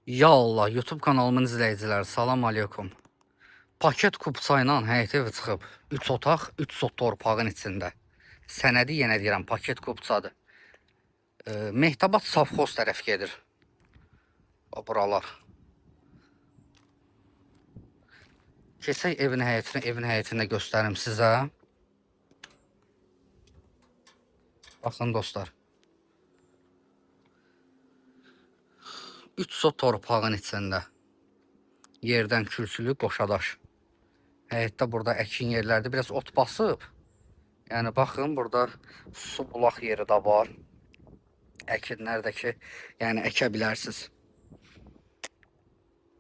Ya Allah, YouTube kanalımın izləyiciləri, salam aleykum. Paket kupça ilə həyət evi çıxıb. 3 otaq, 3 sot torpağın içində. Sənədi yenə deyirəm, paket kupçadır. Mehtabat sovxoz tərəf gedir. O buralar. Keçək evin həyətini, evin həyətini də göstərim sizə. Baxın dostlar. 3 sot torpağın içində. Yerdən kürsülü qoşadaş. Həyətdə burada əkin yerlərdə biraz ot basıb. Yəni baxın burada su bulaq yeri də var. Əkinlərdəki, yəni əkə bilərsiniz.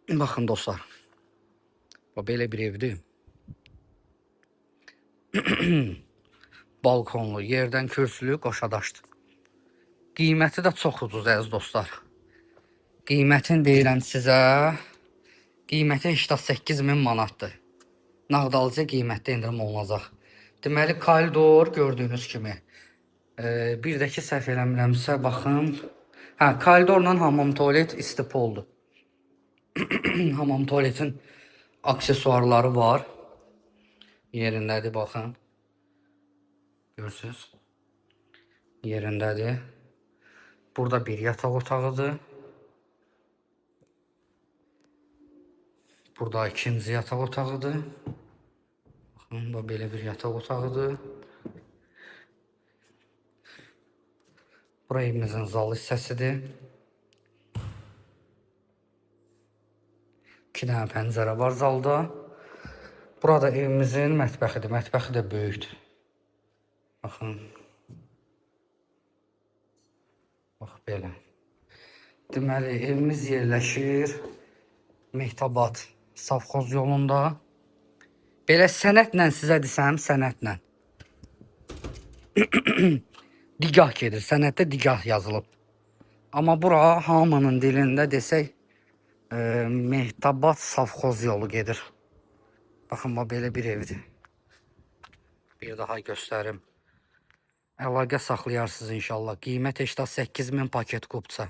Baxın dostlar. Bax belə bir evdir. Balkonlu, yerdən kürsülü qoşadaşdır. Qiyməti də çox ucuz əziz dostlar. Qiymətini deyirəm sizə. Qiyməti 88 min manatdır. Nağd alıcıya qiymətdə endirim olunacaq. Deməli, koridor gördüyünüz kimi. Bir də ki, səhv eləmirəmsə, baxın. Hə, koridorla hamam tualet istipoldur. Hamam tualetin aksesuarları var. Yerindədir, baxın. Görürsünüz. Yerindədir. Burada bir yataq otağıdır. Burada ikinci yataq otağıdır. Baxın, bu belə bir yataq otağıdır. Bura evimizin zal hissəsidir. 2 dənə pəncərə var zalda. Burada evimizin mətbəxidir. Mətbəxi də böyükdür. Baxın. Bax belə. Deməli, evimiz yerləşir Mehtabat sovxoz yolunda. Belə sənədlə sizə desəm, sənədlə. Digah gedir. Sənəddə digah yazılıb. Amma bura hamının dilində desək, Mehtabat sovxoz yolu gedir. Baxın, bax belə bir evdir. Bir daha göstərim. Əlaqə saxlayarsınız inşallah. Qiymət 88 min paket kupça.